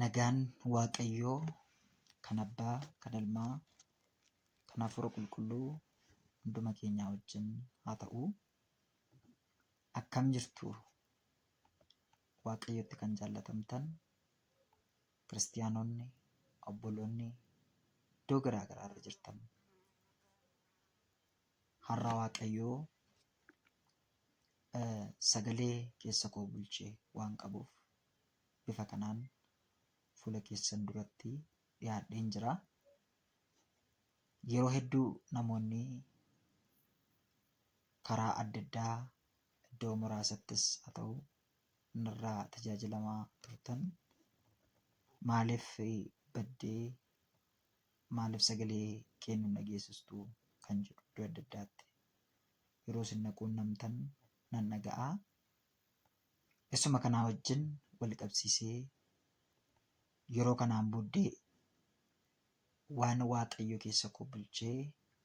Nagaan Waaqayyoo kan Abbaa, kan Ilmaa, kan Hafuura Qulqulluu hunduma keenyaa wajjin haa ta'u. Akkam jirtu Waaqayyotti kan jaallatamtan kiristiyaanonni, obboloonni iddoo garaa garaa irra jirtan. Har'a Waaqayyoo sagalee keessa koo bulche waan qabuuf bifa kanaan fuula keessan duratti dhiyaadheen jira. Yeroo hedduu namoonni karaa adda addaa iddoo muraasattis haa ta'u narraa tajaajilamaa turtan maaliif baddee maaliif sagalee kee nu dhageessistu kan jedhu iddoo adda addaatti yeroo isin na quunnamtan nan dhaga'a. Isuma kanaa wajjin wal qabsiisee yeroo kanaan booddee waan Waaqayyo keessa koo bulchee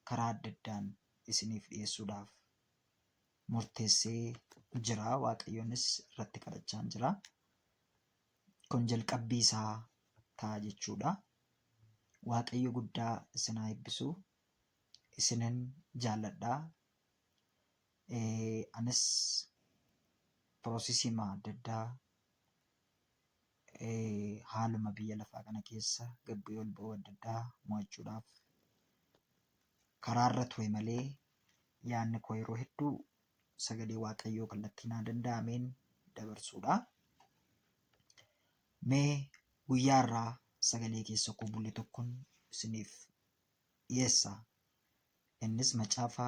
karaa adda addaan isiniif dhiyeessuudhaaf murteessee jira. Waaqayyoonis irratti kadhachaan jira. Kun jalqabbii isaa ta'a jechuudha. Waaqayyo guddaa isin haa eebbisu. Isinin jaalladha. Anis piroosesiima adda addaa haaluma biyya lafaa kana keessa gad bu'ee ol ba'uu adda addaa mo'achuudhaaf karaarra ture malee yaadni koo yeroo hedduu sagalee Waaqayyoo kallattii naa danda'ameen dabarsuudha. Mee guyyaa irraa sagalee keessa koo bule tokkon isiniif dhiyeessa. Innis macaafa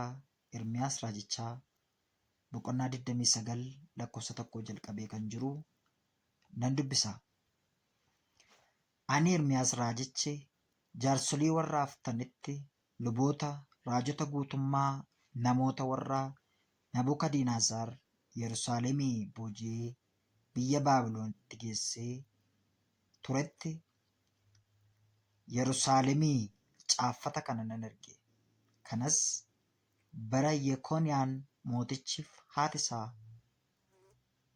Ermiyaas raajichaa boqonnaa 29 lakkoofsa 1 jalqabee kan jiru nan dubbisa. Ani Ermiyaas raajichi jaarsolii warra haftanitti, luboota, raajota guutummaa namoota warra Nabukadinaazaar Yerusaalemii booji'ee biyya Baabilonitti geessee turetti Yerusaalemii caaffata kana nan erge. Kanas bara Yekoniyaan mootichiif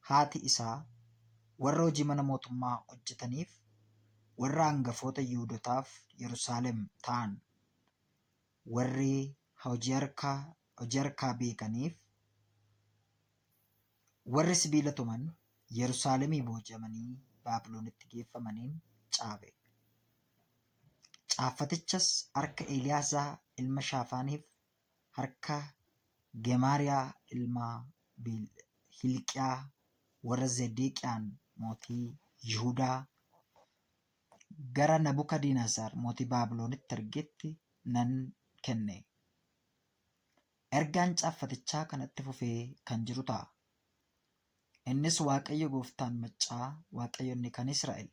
haati isaa warra hojii mana mootummaa hojjetaniif warra angafoota Yihuudotaaf Yerusaalem ta'an warri hojii harkaa beekaniif warri sibiila tuman Yerusaalemii booji'amanii Baabilonitti geeffamaniin caafe. Caaffatichas harka Eeliyaasaa ilma Shaafaaniif harka Gemaariyaa ilma Hilqiyaa warra Zedeqiyaan mootii Yihudaa gara Nabukadinaazaar mootii Baabilonitti ergetti nan kenne. Ergaan caaffatichaa kanatti fufee kan jiru ta'a. Innis Waaqayyo gooftaan maccaa, Waaqayyo inni kan Israa'el,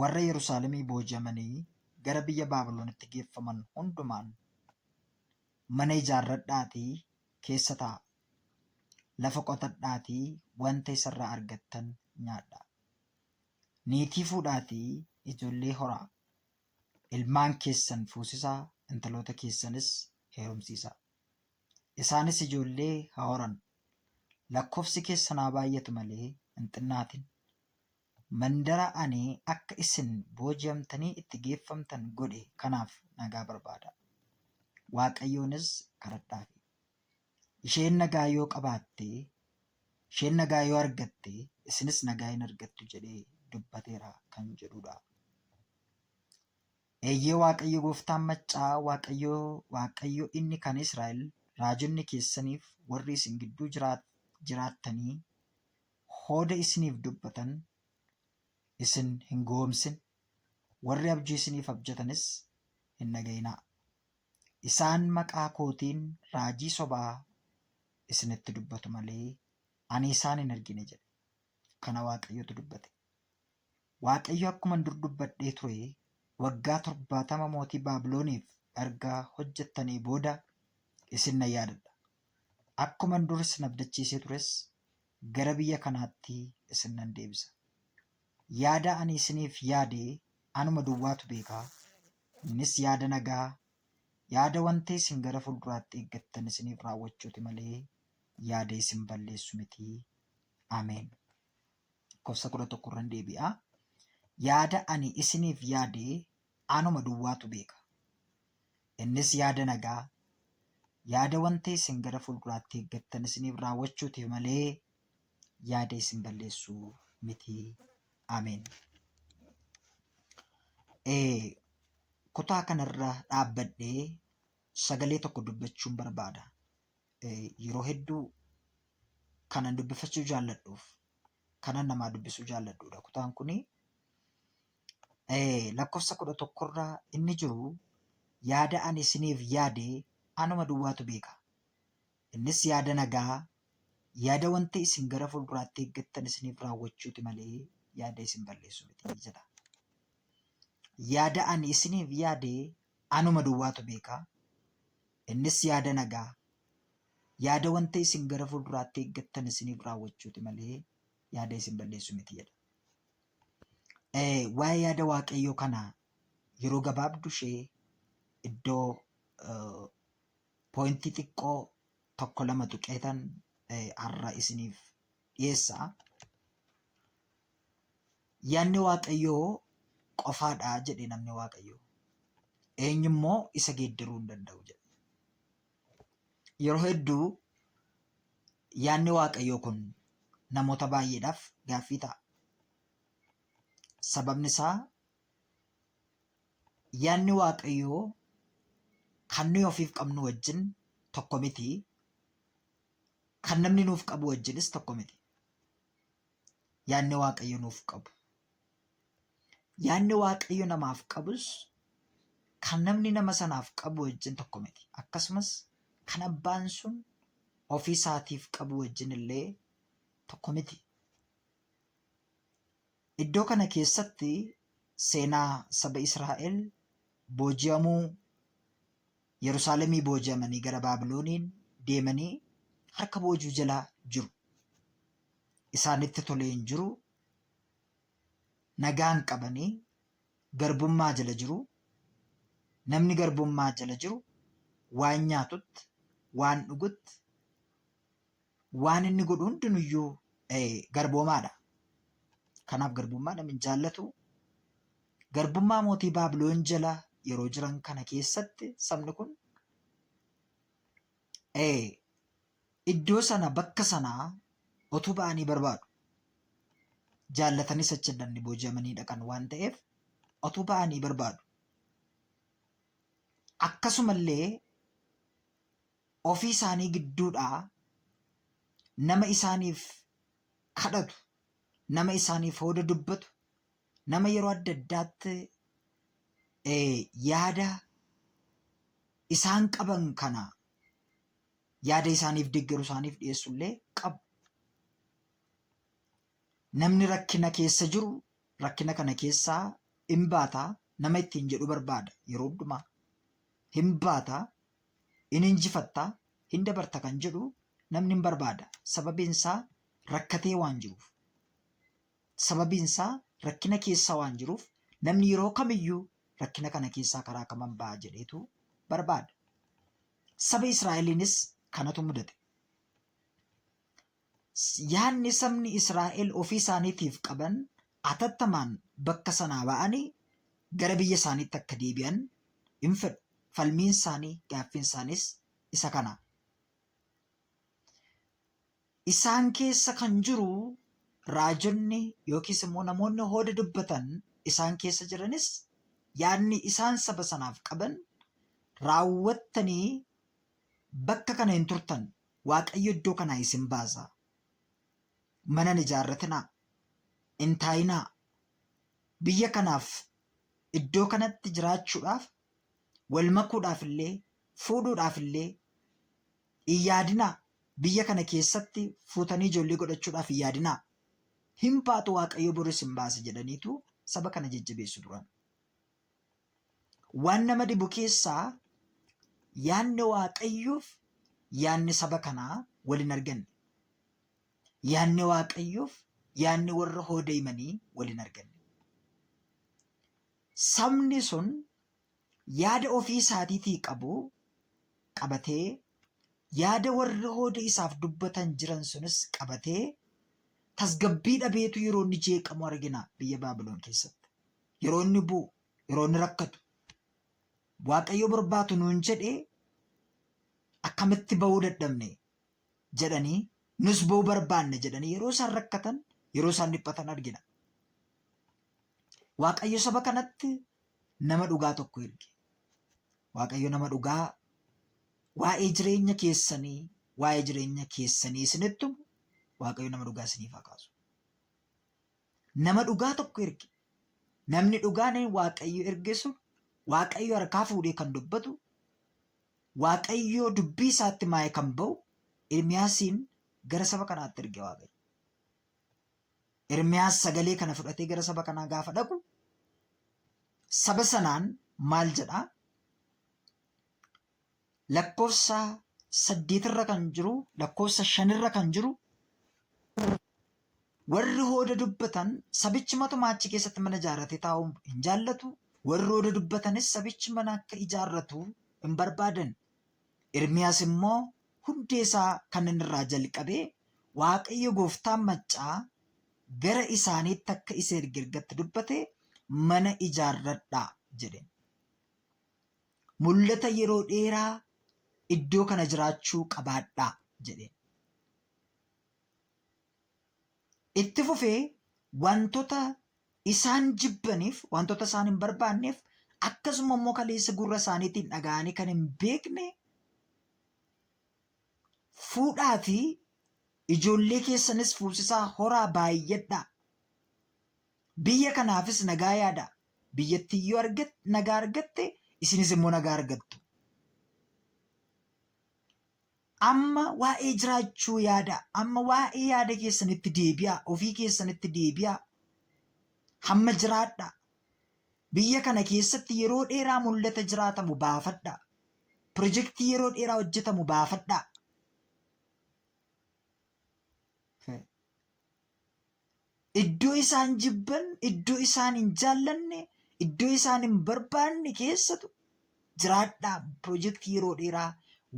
warra Yerusaalemii booji'amanii gara biyya Baabilonitti geeffaman hundumaan, Mana ijaarradhaatii keessa taa'aa! Lafa qotadhaatii wanta isa irraa argattan nyaadhaa! Niitii fuudhaatii ijoollee horaa! Ilmaan keessan fuusisaa, intaloota keessanis heerumsiisaa! Isaanis ijoollee haa horan. Lakkoofsi keessan haa baay'atu malee hin xinnaatin. Mandara ani akka isin booji'amtanii itti geeffamtan godhe kanaaf nagaa barbaadaa. Waaqayyoonis kadhadhaafii. Isheen nagaa yoo qabaatte, isheen nagaa yoo argatte, isinis nagaa in argattu jedhee dubbateera kan jedhudha. Eeyyee, Waaqayyo gooftaan maccaa, Waaqayyo, Waaqayyo inni kan Israa'el, raajonni keessaniif warri isin gidduu jiraattanii hooda isiniif dubbatan isin hin gowwoomsin, warri abjuu isiniif abjatanis hin dhaga'inaa! Isaan maqaa kootiin raajii sobaa isinitti dubbatu malee, ani isaan hin ergine jedhe. Kana Waaqayyotu dubbate. Waaqayyo akkuman dur dubbadhee ture, waggaa 70 mootii Baabiloniif erga hojjettanii booda isin nan yaadadha. Akkuman dur isin abdachiisee tures gara biyya kanaatti isin nan deebisa. Yaada ani isiniif yaade anuma duwwaatu beeka, innis yaada nagaa, yaada wanta isin gara fuulduraatti eeggattan isiniif raawwachuuti malee yaada isin balleessu miti. Ameen. Lakkoofsa 11 irran deebi'a. Yaada ani isiniif yaade anuma duwwaatu beeka. Innis yaada nagaa, yaada wanta isin gara fuulduraatti eeggattan isiniif raawwachuuti malee yaada isin balleessuu miti. Ameen. Kutaa kanarra dhaabbadhee sagalee tokko dubbachuun barbaada. Yeroo hedduu kanan dubbifachuu jaalladhuuf kanan namaa dubbisuu jaalladhuudha. Kutaan kuni lakkoofsa 11 irra inni jiru yaada ani isiniif yaade anuma duwwaatu beeka. Innis yaada nagaa, yaada wanta isin gara fuulduraatti eeggattan isiniif raawwachuuti malee yaada isin balleessu miti jedha. Yaada ani isiniif yaade anuma duwwaatu beeka. Innis yaada nagaa, yaada wanta isin gara fuulduraatti eeggattan isiniif raawwachuuti malee yaada isin balleessu miti jedha. Waa'ee yaada Waaqayyoo kana yeroo gabaabdu ishee iddoo poointii xiqqoo tokko lama tuqeetan har'a isiniif dhiyeessa. Yaadni Waaqayyoo qofaadha jedhe namni Waaqayyoo. Eenyummoo isa geeddaruu hin danda'u jedhe. Yeroo hedduu yaadni Waaqayyoo kun namoota baay'eedhaaf gaaffii ta'a. Sababni isaa yaadni Waaqayyoo kan nuyi ofiif qabnu wajjin tokko miti. Kan namni nuuf qabu wajjinis tokko miti. Yaadni Waaqayyo nuuf qabu. Yaadni Waaqayyo namaaf qabus kan namni nama sanaaf qabu wajjin tokko miti. Akkasumas kan abbaan sun ofii isaatiif qabu wajjin illee tokko miti. Iddoo kana keessatti seenaa saba Israa'el booji'amuu Yerusaalemii booji'amanii gara Baabilooniin deemanii harka boojuu jala jiru. Isaanitti tolee hin jiru. Nagaa hin qabanii garbummaa jala jiru. Namni garbummaa jala jiru waan nyaatutti, waan dhugutti, waan inni godhu hundinuyyuu garboomaadha. Kanaaf garbummaa namni hin jaallatu. Garbummaa mootii Baabiloon jala yeroo jiran kana keessatti sabni kun iddoo sana bakka sanaa otuu ba'anii barbaadu. Jaallatanis achi hin booji'amanii dhaqan waan ta'eef otuu ba'anii barbaadu. Akkasumallee ofii isaanii gidduudhaa nama isaaniif kadhatu, nama isaaniif hooda dubbatu, nama yeroo adda addaatti yaada isaan qaban kana yaada isaaniif deeggaru isaaniif dhiyeessu illee qabu. Namni rakkina keessa jiru rakkina kana keessaa hin baata nama ittiin jedhu barbaada yeroo hundumaa. Hin baata, hin injifatta, hin dabarta kan jedhu namni hin barbaada. Sababiin isaa rakkatee waan jiruuf. Sababiin isaa rakkina keessa waan jiruuf namni yeroo kamiyyuu rakkina kana keessaa karaa kaman ba'a jedheetu barbaada. Saba Israa'eliinis kanatu mudate. Yaadni sabni Israa'el ofii isaaniitiif qaban atattamaan bakka sanaa ba'anii gara biyya isaaniitti akka deebi'an hin fedhu. Falmiin isaanii, gaaffiin isaaniis isa kana. Isaan keessa kan jiru raajonni yookiis immoo namoonni hooda dubbatan isaan keessa jiranis yaadni isaan saba sanaaf qaban raawwattanii bakka kana hin turtan Waaqayyo iddoo kanaa isin baasa. Mana hin ijaarratinaa, hin taa'inaa. Biyya kanaaf iddoo kanatti jiraachuudhaaf wal makuudhaaf illee fuudhuudhaaf illee hin yaadinaa. Biyya kana keessatti fuutanii ijoollee godhachuudhaaf hin yaadinaa. Hin baatu Waaqayyo boru isin baasa jedhaniitu saba kana jajjabeessu turan. Waan nama dhibu keessaa yaadni Waaqayyoof yaadni saba kanaa wal hin arganne. Yaadni Waaqayyoof yaadni warra hooda himanii wal hin arganne. Sabni sun yaada ofii isaatiitii qabu qabatee yaada warri hooda isaaf dubbatan jiran sunis qabatee tasgabbii dhabeetu yeroo inni jeeqamu argina biyya Baabiloon keessatti. Yeroo inni bu'u, yeroo inni rakkatu, Waaqayyo barbaatu nuun jedhee akkamitti ba'uu dadhabne jedhanii nus ba'uu barbaanne jedhanii yeroo isaan rakkatan, yeroo isaan dhiphatan argina. Waaqayyo saba kanatti nama dhugaa tokko erge. Waaqayyo nama dhugaa waa'ee jireenya keessanii, waa'ee jireenya keessanii isinitti himu Waaqayyo nama dhugaa isiniif haa kaasu. Nama dhugaa tokko erge. Namni dhugaan Waaqayyo erge sun Waaqayyo harkaa fuudhee kan dubbatu, Waaqayyo dubbii isaatti maa'ee kan ba'u Ermiyaasiin gara saba kanaatti erge Waaqayyo. Ermiyaas sagalee kana fudhatee gara saba kanaa gaafa dhaqu saba sanaan maal jedhaa? Lakkoofsa saddeetirra kan jiru, lakkoofsa shanirra kan jiru warri hooda dubbatan sabichi matumaa achi keessatti mana ijaarratee taa'uu hin jaallatu, warri hooda dubbatanis sabichi mana akka ijaarratu hin barbaadan. Ermiyaas immoo hundee isaa kan inni irraa jalqabee Waaqayyo gooftaan maccaa gara isaaniitti akka isa erge ergatti dubbate mana ijaarradhaa jedhe. Mul'ata yeroo dheeraa iddoo kana jiraachuu qabaadhaa jedheen. Itti fufee wantoota isaan jibbaniif, wantoota isaan hin barbaanneef, akkasuma immoo kaleessa gurra isaaniitiin dhaga'anii kan hin beekne fuudhaatii ijoollee keessanis fuusisaa horaa baay'adhaa. Biyya kanaafis nagaa yaadaa. Biyyattiin yoo nagaa argatte isinis immoo nagaa argattu. Amma waa'ee jiraachuu yaadaa. Amma waa'ee yaada keessanitti deebi'aa. Ofii keessanitti deebi'aa. Hamma jiraadhaa. Biyya kana keessatti yeroo dheeraa mul'ata jiraatamu baafadhaa. Pirojektii yeroo dheeraa hojjetamu baafadhaa. Iddoo isaan jibban, iddoo isaan hin jaallanne, iddoo isaan hin barbaanne keessatu jiraadhaa. Pirojektii yeroo dheeraa,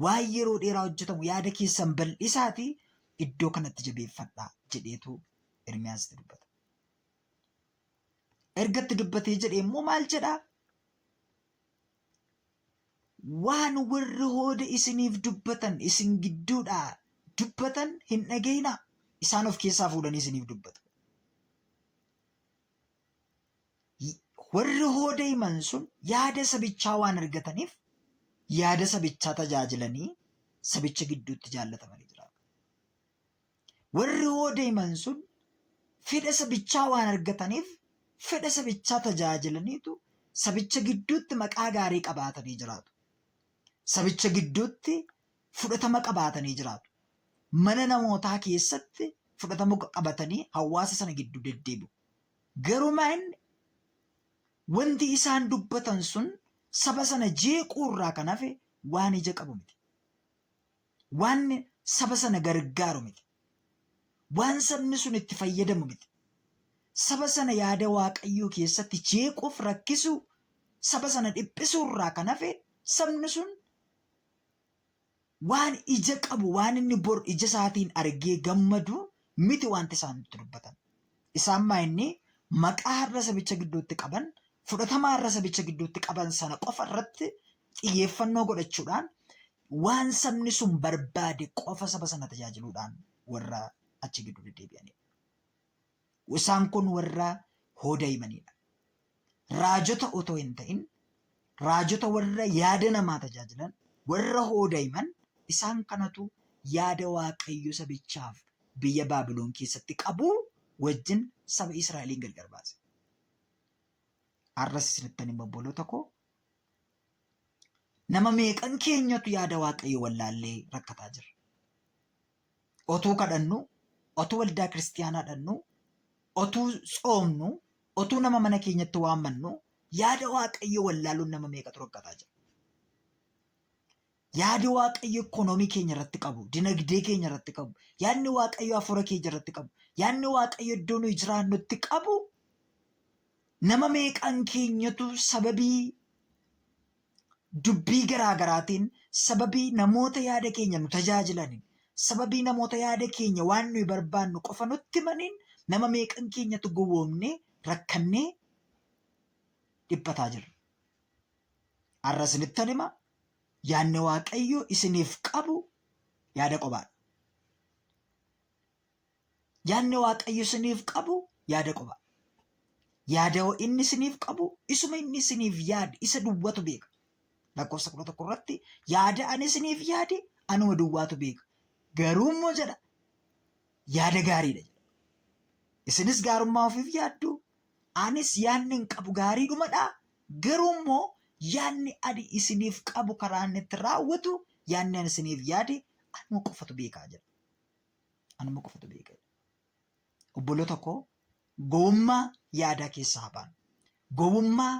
waan yeroo dheeraa hojjetamu yaada keessan bal'isaatii iddoo kanatti jabeeffadhaa jedheetu Ermiyaasitti dubbata. Erga itti dubbatee jedhee immoo maal jedhaa? Waan warri hooda isiniif dubbatan isin gidduudhaa dubbatan hin dhaga'inaa. Isaan of keessaa fuudhanii isiniif dubbatu. Warri hooda himan sun yaada sabichaa waan argataniif yaada sabichaa tajaajilanii sabicha gidduutti jaallatamanii jiraatu. Warri hooda himan sun fedha sabichaa waan argataniif fedha sabichaa tajaajilaniitu sabicha gidduutti maqaa gaarii qabaatanii jiraatu. Sabicha gidduutti fudhatama qabaatanii jiraatu. Mana namootaa keessatti fudhatama qabatanii hawaasa sana gidduu deddeebi'u. Garuu maa inni wanti isaan dubbatan sun saba sana jeequu irraa kan hafe waan ija qabu miti. Waan saba sana gargaaru miti. Waan sabni sun itti fayyadamu miti. Saba sana yaada Waaqayyoo keessatti jeequuf rakkisuu, saba sana dhiphisuu irraa kan hafe sabni sun waan ija qabu, waan inni bor ija isaatiin argee gammadu miti wanti isaan itti dubbatan. Isaan maa inni maqaa har'a sabicha gidduutti qaban, fudhatama har'a sabicha gidduutti qaban sana qofa irratti xiyyeeffannoo godhachuudhaan waan sabni sun barbaade qofa saba sana tajaajiluudhaan warra achi gidduu deddeebi'anidha. Isaan kun warra hooda himanidha. Raajota otoo hin ta'in raajota warra yaada namaa tajaajilan, warra hooda himan isaan kanatu yaada Waaqayyo sabichaaf biyya Baabiloon keessatti qabu wajjin saba Israa'eliin gargar baase. Har'as isinittan hima obboloota koo Nama meeqan keenyatu yaada Waaqayyoo wallaallee rakkataa jira. Otuu kadhannu, otuu waldaa kiristiyaanaa dhannu, otuu tsoomnu, otuu nama mana keenyatti waammannu yaada Waaqayyoo wallaaluun nama meeqatu rakkataa jira. Yaadi Waaqayyo ikoonoomii keenya irratti qabu, dinagdee keenya irratti qabu, yaadni Waaqayyo hafuura keenya irratti qabu, yaadni Waaqayyo iddoo nuyi jiraannutti qabu Nama meeqan keenyatu sababii dubbii garaa garaatiin, sababii namoota yaada keenya nu tajaajilaniin, sababii namoota yaada keenya waan nuyi barbaannu qofa nutti himaniin nama meeqan keenyatu gowwoomnee rakkannee dhiphataa jirra. Har'a isinittan hima, yaadni Waaqayyo isiniif qabu yaada qobaadha. Yaadni Waaqayyo isiniif qabu yaada qoba. Yaada inni isiniif qabu isuma inni isiniif yaade isa duwwatu beeka. Lakkoofsa 11 irratti yaada ani isiniif yaade anuma duwwaatu beeka. Garuu immoo jedha yaada gaariidha jedha. Isinis gaarummaa ofiif yaaddu, anis yaadni hin qabu gaariidhumadha. Garuu immoo yaadni ani isiniif qabu karaa inni itti raawwatu yaadni ani isiniif yaade anuma qofatu beekaa jedha. Anuma qofatu beeka. Obboloota koo gowwummaa yaadaa keessaa haa baanu. Gowwummaa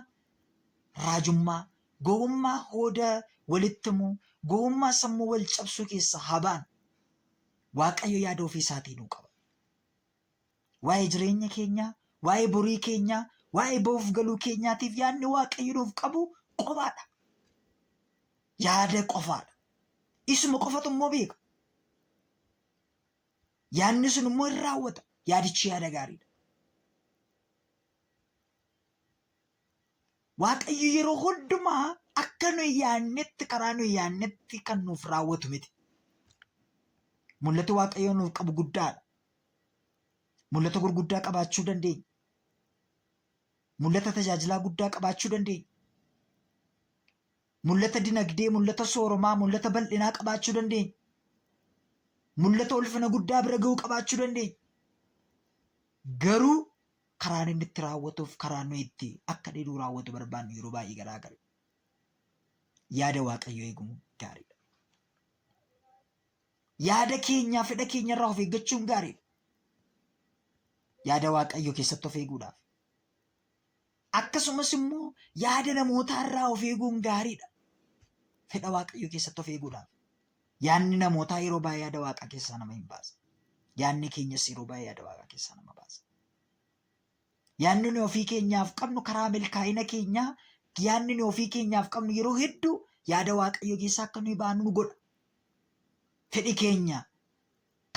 raajummaa, gowwummaa hooda walitti himuu, gowwummaa sammuu wal cabsuu keessaa haa baanu. Waaqayyo yaada ofii isaatii nuu qaba. Waa'ee jireenya keenyaa, waa'ee borii keenyaa, waa'ee ba'uuf galuu keenyaatiif yaadni Waaqayyo nuuf qabu qofaadha. Yaada qofaadha. Isuma qofatu immoo beeka. Yaadni sun immoo hin raawwata. Yaadichi yaada gaariidha. Waaqayyo yeroo hundumaa akka nuyi yaadnetti karaa nuyi yaadnetti kan nuuf raawwatu miti. Mul'ati Waaqayyo nuuf qabu guddaadha. Mul'ata gurguddaa qabaachuu dandeenya. Mul'ata tajaajilaa guddaa qabaachuu dandeenya. Mul'ata dinagdee, mul'ata sooromaa, mul'ata bal'inaa qabaachuu dandeenya. Mul'ata ulfina guddaa bira ga'uu qabaachuu dandeenya. Garuu karaan inni itti raawwatuuf karaan nuyi itti akka inni nuu raawwatu barbaannu yeroo baay'ee garaa gara. Yaada Waaqayyoo eeguun gaariidha. Yaada keenyaa fedha keenyarraa of eeggachuun gaariidha. Yaada Waaqayyoo keessatti of eeguudhaaf. Akkasumas immoo yaada namootaa irraa of eeguun gaariidha. Fedha Waaqayyoo keessatti of eeguudhaaf. Yaadni namootaa yeroo baay'ee yaada Waaqaa keessaa nama hin baasa. Yaadni keenyas yeroo baay'ee yaada Waaqaa keessaa nama baasa. Yaadni nuyi ofii keenyaaf qabnu karaa milkaa'ina keenyaa yaadni nuyi ofii keenyaaf qabnu yeroo hedduu yaada Waaqayyoo keessaa akka nuyi baanu nu godha. Fedhi keenya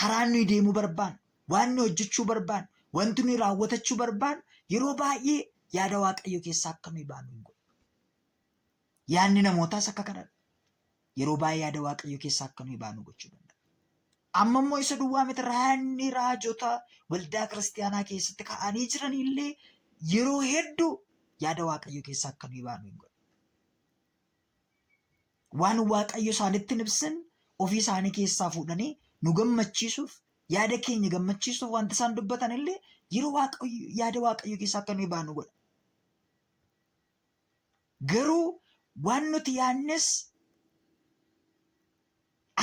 karaan nuyi deemuu barbaannu, waan nuyi hojjechuu barbaannu, wanti nuyi raawwatachuu barbaannu yeroo baay'ee yaada Waaqayyoo keessaa akka nuyi baanu hin godhu. Yaadni namootaas akka kanadha. Yeroo baay'ee yaada Waaqayyoo keessaa akka nuyi baanu gochuu danda'a. Amma immoo isa duwwaa miti raanni raajota waldaa kiristaanaa keessatti ka'anii jiran illee yeroo hedduu yaada Waaqayyoo keessaa akka nuyi baanu hin godhu. Waan Waaqayyo isaanitti hin ibsin ofii isaanii keessaa fuudhanii nu gammachiisuuf yaada keenya gammachiisuuf wanti isaan dubbatan illee yeroo Waaqayyo yaada Waaqayyo keessaa akka nuyi baanu godha. Garuu waan nuti yaadnes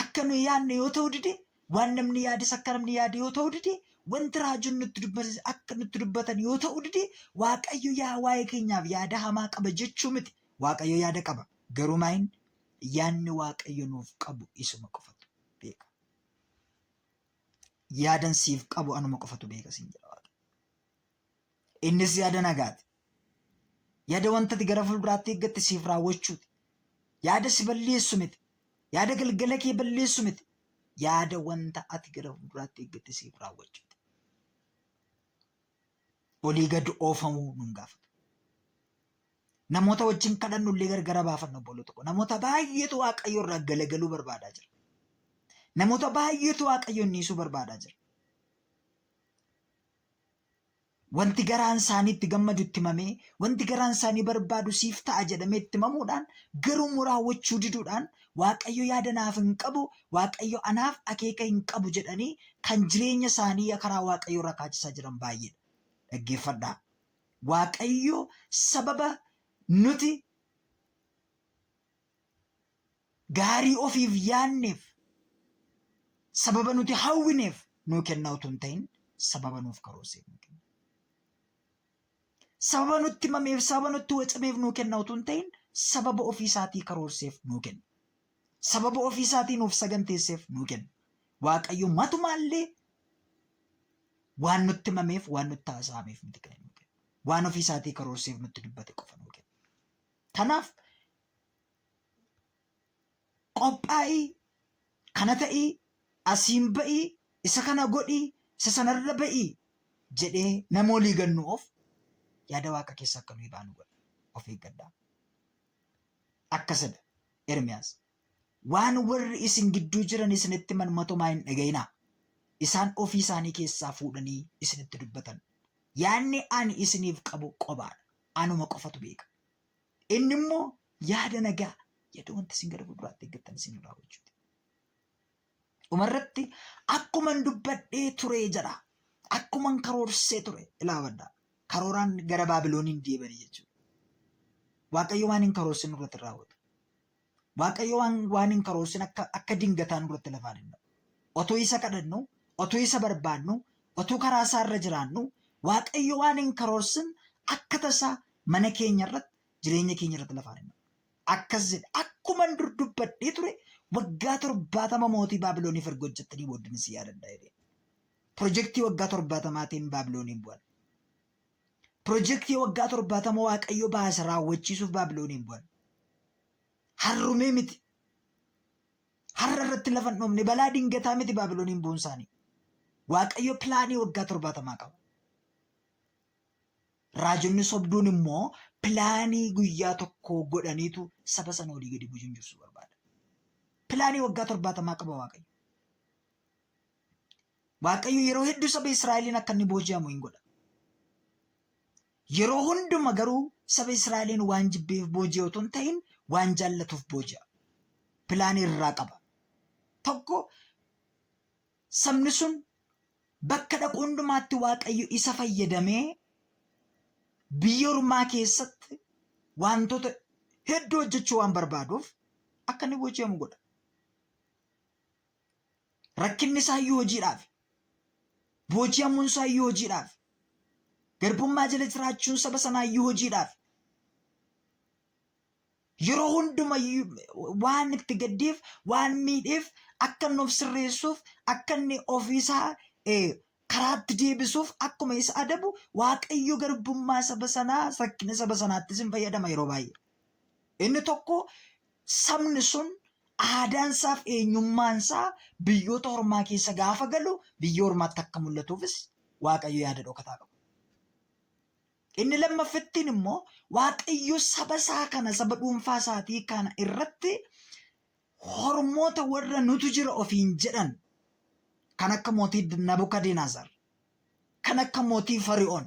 akka nuyi yaadne yoo ta'u dide, waan namni yaades akka namni yaade yoo ta'u dide, wanti raajoon nutti dubbatan akka nutti dubbatan yoo ta'u dide, Waaqayyo yaa waa'ee keenyaaf yaada hamaa qaba jechuu miti. Waaqayyo yaada qaba. Garuu maayin yaadni Waaqayyo nuuf qabu isuma qofatu beeka. Yaadan siif qabu anuma qofatu beeka siin jedha Waaqayyo. Innis yaada nagaati. Yaada wanta ati gara fuulduraatti eeggatte siif raawwachuuti. Yaada si balleessu miti. Yaada galgala kee balleessu miti. Yaada wanta ati gara fuulduraatti eeggatte siif raawwachuuti. Olii gad oofamuu nun gaafatu. Namoota wajjin kadhannu illee gargara baafanna obboloota koo. Namoota baay'eetu Waaqayyo irraa galagaluu barbaadaa jira. Namoota baay'eetu Waaqayyoon dhiisuu barbaadaa jira. Wanti garaan isaanii itti gammadu itti himamee, wanti garaan isaanii barbaadu siif ta'a jedhamee itti himamuudhaan, garuu immoo raawwachuu diduudhaan Waaqayyo yaada naaf hin qabu, Waaqayyo anaaf akeeka hin qabu jedhanii kan jireenya isaanii karaa Waaqayyoo irraa kaachisaa jiran baay'eedha. Dhaggeeffadhaa. Waaqayyo sababa nuti gaarii ofiif yaanneef, sababa nuti hawwineef nuu kenna utuu hin ta'in sababa nuuf karoorseef nuu kenna. Sababa nutti himameef, sababa nutti wacameef nuu kenna utuu hin ta'in sababa ofii isaatii karoorseef nuu kenna. Sababa ofii isaatii nuuf saganteesseef nuu kenna. Waaqayyo matumaallee waan nutti himameef, waan nutti haasa'ameef miti kan inni nuu kennu. Waan ofii isaatii karoorseef nutti dubbate qofa nuu kenna. Kanaaf qophaa'ii, kana ta'ii, asiin ba'ii, isa kana godhii, isa sanarra ba'ii jedhee nama olii gad nu oofu yaada Waaqa keessa akka nuyi baanu godha. Of eeggadhaa. Akkasidha Ermiyaas. Waan warri isin gidduu jiran isinitti himan matumaa hin dhaga'inaa. Isaan ofii isaanii keessaa fuudhanii isinitti dubbatan. Yaadni ani isiniif qabu qobaadha. Anuma qofatu beeka. Inni immoo yaada nagaa, yaada wanta isin gara fuulduraatti eeggattan isin raawwachuuti. Dhumarratti akkuman dubbadhee ture jedha. Akkuman karoorsee ture ilaabadha. Karooraan gara Baabilooniin deebanii jechuudha. Waaqayyo waan hin karoorsin nurratti hin raawwatu. Waaqayyo waan hin karoorsin akka dingataa nurratti lafaan hin dha'u. Otuu isa kadhannu, otuu isa barbaannu, otuu karaa isaa irra jiraannu, Waaqayyo waan hin karoorsin akka tasaa mana keenya irratti, jireenya keenya irratti lafaan hin dha'u. Akkas jedhe, akkuman dur dubbadhee ture waggaa 70 mootii Baabilooniif erga hojjettanii booddeen isin yaadadha jedhe. Pirojektii waggaa 70n Baabilooniin bu'an. Pirojektii waggaa 70 Waaqayyo baase raawwachiisuuf Baabilooniin bu'an. Harrumee miti. Har'a irratti lafa hin dhoofne balaa dingataa miti Baabilooniin bu'uun isaanii. Waaqayyo pilaanii waggaa 70 qaba. Raajonni sobduun immoo pilaanii guyyaa tokkoo godhaniitu saba sana olii gadi bujunjursuu barbaada. Pilaanii waggaa 70 qaba Waaqayyo. Waaqayyo yeroo hedduu saba Israa'eliin akka inni booji'amu hin godha. Yeroo hunduma garuu saba Israa'eliin waan jibbeef booji'a otoo hin ta'in waan jaallatuuf booji'a. Pilaanii irraa qaba. Tokko sabni sun bakka dhaqu hundumaatti Waaqayyo isa fayyadamee biyya ormaa keessatti wantoota hedduu hojjechuu waan barbaaduuf akka inni booji'amu godha. Rakkinni isaa iyyuu hojiidhaaf. Booji'amuun isaa iyyuu hojiidhaaf. Garbummaa jala jiraachuun saba sanaa iyyuu hojiidhaaf. Yeroo hunduma waan itti gaddeef, waan miidheef, akka inni of sirreessuuf, akka inni ofiisaa karaatti deebisuuf akkuma isa adabu Waaqayyo garbummaa saba sanaa, rakkina saba sanaattis hin fayyadama yeroo baay'ee. Inni tokko sabni sun aadaansaaf eenyummaansaa biyyoota ormaa keessa gaafa galu biyya ormaatti akka mul'atuufis Waaqayyo yaada dhokataa qaba. Inni lammaffittiin immoo Waaqayyo saba isaa kana saba dhuunfaa isaatii kana irratti hormoota warra nutu jira ofiin jedhan kan akka mootii Nabukadinezar kan akka mootii Fari'oon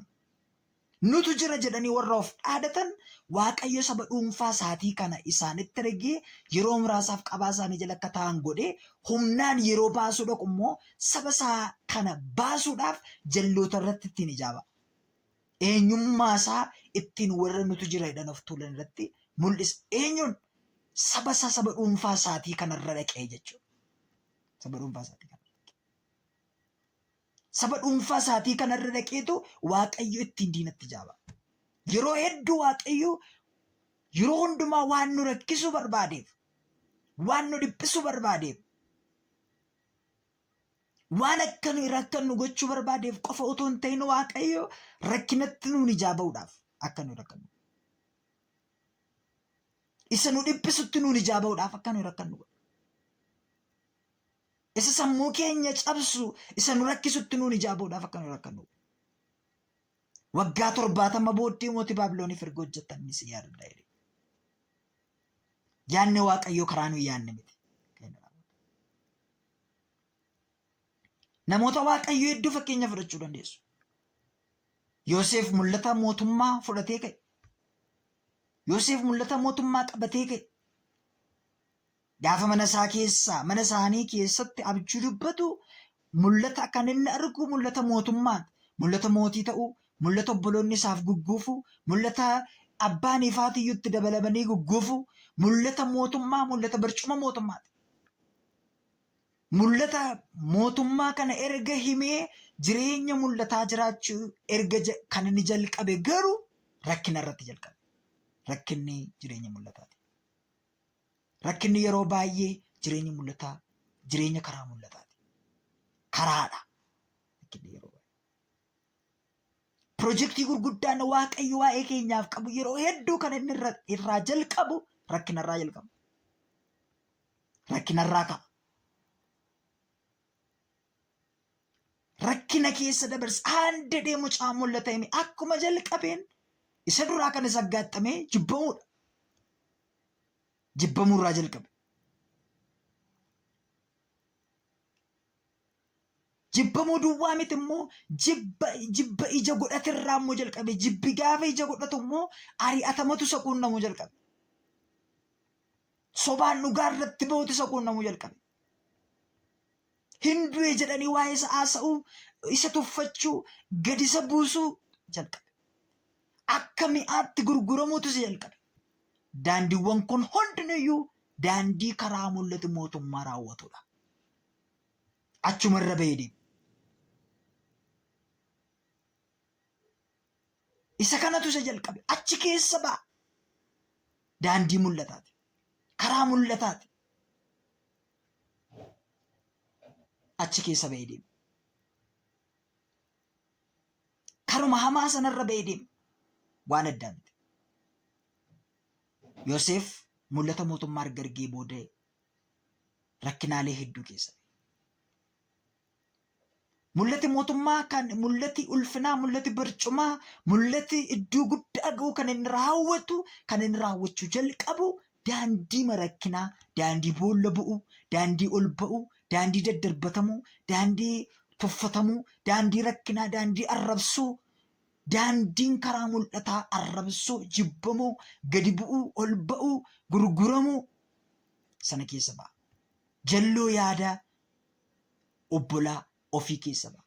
nutu jira jedhanii warra of dhaadatan Waaqayyo saba dhuunfaa isaatii kana isaanitti ergee yeroo muraasaaf qabaa isaanii jala akka ta'an godhee humnaan yeroo baasuu dhaqu immoo saba isaa kana baasuudhaaf jalloota irratti ittiin ijaaba. Eenyummaa isaa ittiin warra nutu jira jedhan of tuulan irratti mul'isa. Eenyuun? Saba isaa saba dhuunfaa isaatii kanarra dhaqee jechuudha. Saba dhuunfaa isaatii kanarra dhaqee. Saba dhuunfaa isaatii kanarra dhaqeetu Waaqayyo ittiin diinatti jaaba. Yeroo hedduu Waaqayyo yeroo hundumaa waan nu rakkisuu barbaadeef, waan nu dhiphisuu barbaadeef, waan akka nuyi rakkannu gochuu barbaadeef qofa otoo hin ta'in Waaqayyo rakkinatti nuun ijaa ba'uudhaaf akka nuyi rakkannu. Isa nu dhiphisutti nuun ijaa ba'uudhaaf akka nuyi rakkannu godha. Isa sammuu keenya cabsu, isa nu rakkisutti nuun ijaa ba'uudhaaf akka nuyi rakkannu godha. Waggaa 70 booddee mootii Baabilooniif erga hojjettan inni si yaadadha jedhe. Yaadni Waaqayyoo karaa nuyi yaadne miti. Kan inni raawwatu. Namoota Waaqayyoo hedduu fakkeenya fudhachuu dandeessu. Yoseef mul'ata mootummaa fudhatee ka'e. Yoseef mul'ata mootummaa qabatee ka'e. Gaafa mana isaa keessaa mana isaanii keessatti abjuu dubbatu mul'ata kan inni argu mul'ata mootummaati. Mul'ata mootii ta'uu, mul'ata obboloonni isaaf gugguufuu, mul'ata abbaan ifaatiyyuu itti dabalamanii gugguufuu, mul'ata mootummaa, mul'ata barcuma mootummaati. Mul'ata mootummaa kana erga himee jireenya mul'ataa jiraachuu erga kan inni jalqabe garuu rakkina irratti jalqabe. Rakkinni jireenya mul'ataati. Rakkinni yeroo baay'ee jireenya mul'ataa jireenya karaa mul'ataati. Karaadha. Rakkinni yeroo baay'ee. Pirojektii gurguddaan Waaqayyo waa'ee keenyaaf qabu yeroo hedduu kan inni irraa jalqabu rakkinarraa jalqaba. Rakkinarraa ka'a. Rakkina keessa dabarsa. Haandedhee mucaa mul'ata hime akkuma jalqabeen Isa duraa kan isa aggaaxxame jibbamuudha. Jibbamuu irraa jalqabe. Jibbamuu duwwaa miti immoo jibba jibba ija godhate irraa immoo jalqabe. Jibbi gaafa ija godhatu immoo ari'atamatu isa quunnamuu jalqabe. Sobaan dhugaa irratti bahutu isa quunnamuu jalqabe. Hin du'e jedhanii waa'ee isa haasa'uu, isa tuffachuu, gadi isa buusuu jalqabe. Akka mi'aatti gurguramuutu isa jalqabe. Daandiiwwan kun hundinuyyuu daandii karaa mul'ati mootummaa raawwatudha. Achuma irra bahee deema. Isa kanatu isa jalqabe. Achi keessa ba'a. Daandii mul'ataati. Karaa mul'ataati. Achi keessa bahee deema. Karuma hamaa sanarra bahee deema. Waan addaa miti. Yoseef mul'ata mootummaa erga argee booda rakkinaalee hedduu keessa ba'e. Mul'ati mootummaa kan mul'ati ulfinaa, mul'ati barcumaa, mul'ati iddoo guddaa ga'u kan inni raawwatu, kan inni raawwachuu jalqabu daandii marakkinaa, daandii boolla bu'u, daandii ol ba'u, daandii daddarbatamuu, daandii tuffatamuu, daandii rakkinaa, daandii arrabsuu, daandiin karaa mul'ataa arrabsuu, jibbamuu, gadi bu'uu, ol ba'uu, gurguramuu sana keessa ba'a. Jalloo yaada obbolaa ofii keessa ba'a.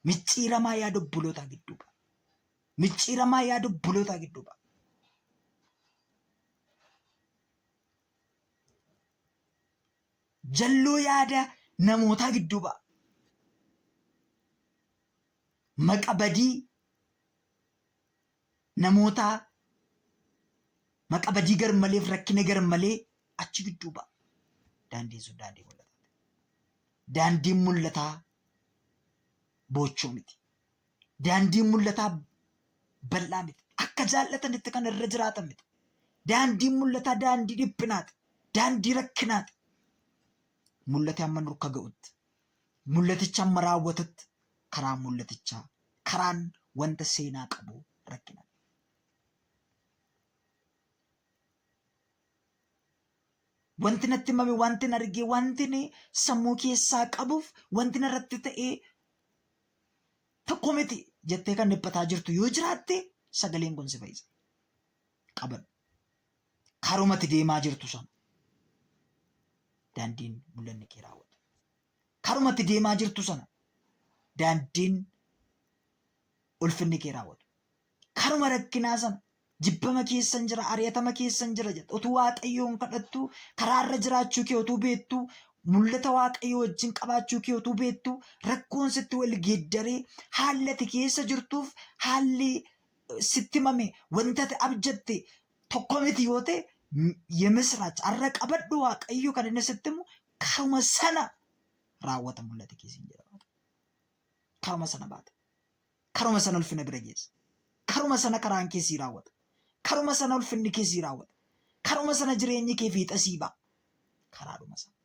Micciiramaa yaada obbolootaa gidduu ba'a. Micciiramaa yaada obbolootaa gidduu ba'a. Jalloo yaada namootaa gidduu ba'a. Maqa badii namootaa maqa badii garmaleef rakkina garmalee achi gidduu ba'a. Daandiin sun daandii mul'ataati. Daandiin mul'ataa boochoo miti. Daandiin mul'ataa bal'aa miti. Akka jaallatanitti kan irra jiraatan miti. Daandiin mul'ataa daandii dhiphinaati. Daandii rakkinaati. Mul'ati hamma nurka ga'utti, mul'aticha hamma raawwatutti karaan mul'atichaa, karaan wanta seenaa qabu rakkina. Wanti natti himame, wanti hin arge, wanti inni sammuu keessaa qabuuf wanti narratti ta'e tokko miti jettee kan dhiphataa jirtu yoo jiraatte sagaleen kun si fayyisa. Qabadhu. Karumati deemaa jirtu sana daandiin mul'anni kee raawwatu. Karumati deemaa jirtu sana daandiin ulfinni kee raawwatu. Karuma rakkinaa sana jibbama keessan jira, ari'atama keessan jira jetta. Utuu Waaqayyoon kadhattu, karaarra jiraachuu kee utuu beektu, mul'ata Waaqayyoo wajjin qabaachuu kee utuu beektu, rakkoon sitti wal geeddaree haalli ati keessa jirtuuf haalli sitti himame wanta ati abjatte tokko miti yoo ta'e yemisraach har'a qabadhu Waaqayyo kan inni sitti himu karuma sana raawwata mul'ata kee siin jedha. Karuma sana baata. Karuma sana ulfina bira geessa. Karuma sana karaan kee sii raawwata. Karuma sana ulfinni kee sii raawwata. Karuma sana jireenyi kee fiixa sii ba'a. Karaadhuma sana.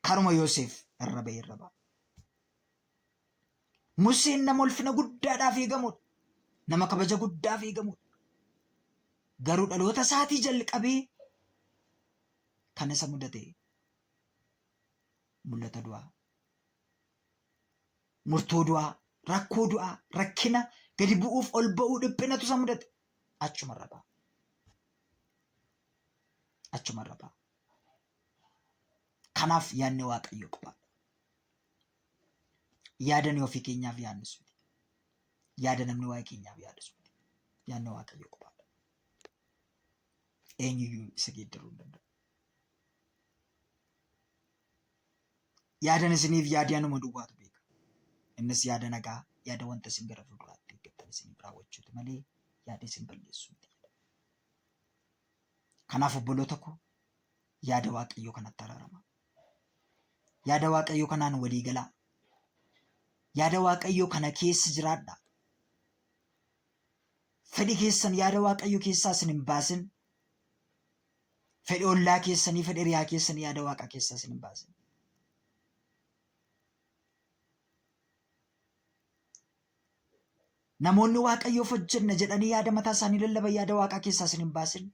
Karuma Yoseef irra ba'e irra ba'a. Museen nama ulfina guddaadhaaf eegamudha. Nama kabaja guddaaf eegamudha. Garuu dhaloota isaatii jalqabee kan isa mudate mul'ata du'aa. Murtoo du'aa, rakkoo du'aa, rakkina gadi bu'uuf ol ba'uu dhiphinatu isa mudate. Achumarra ba'a. Achumarra ba'a. Kanaaf yaadni Waaqayyoo qofaadha. Yaada nuyi ofii keenyaaf yaadnus miti. Yaada namni waa'ee keenyaaf yaadus miti. Yaadni Waaqayyoo qofaadha. Eenyuyyuu isa geeddaruu hin danda'u. Yaadan isiniif yaadee anuma duwwaatu beeka. Innis yaada nagaa, yaada wanta isin gara fuulduraatti eeggattan isiniif raawwachuuti malee yaada isin balleessu miti jedha. Kanaaf obboloota koo yaada Waaqayyoo kanatti araaramaa. Yaada Waaqayyoo kanaan walii galaa. Yaada Waaqayyoo kana keessa jiraadhaa. Fedhi keessan yaada Waaqayyoo keessaa isin hin baasin. Fedhi ollaa keessanii, fedhi hiriyaa keessanii yaada Waaqaa keessaa isin hin baasin. Namoonni Waaqayyoof hojjenna jedhanii yaada mataa isaanii lallaban yaada Waaqaa keessaa isin hin baasin.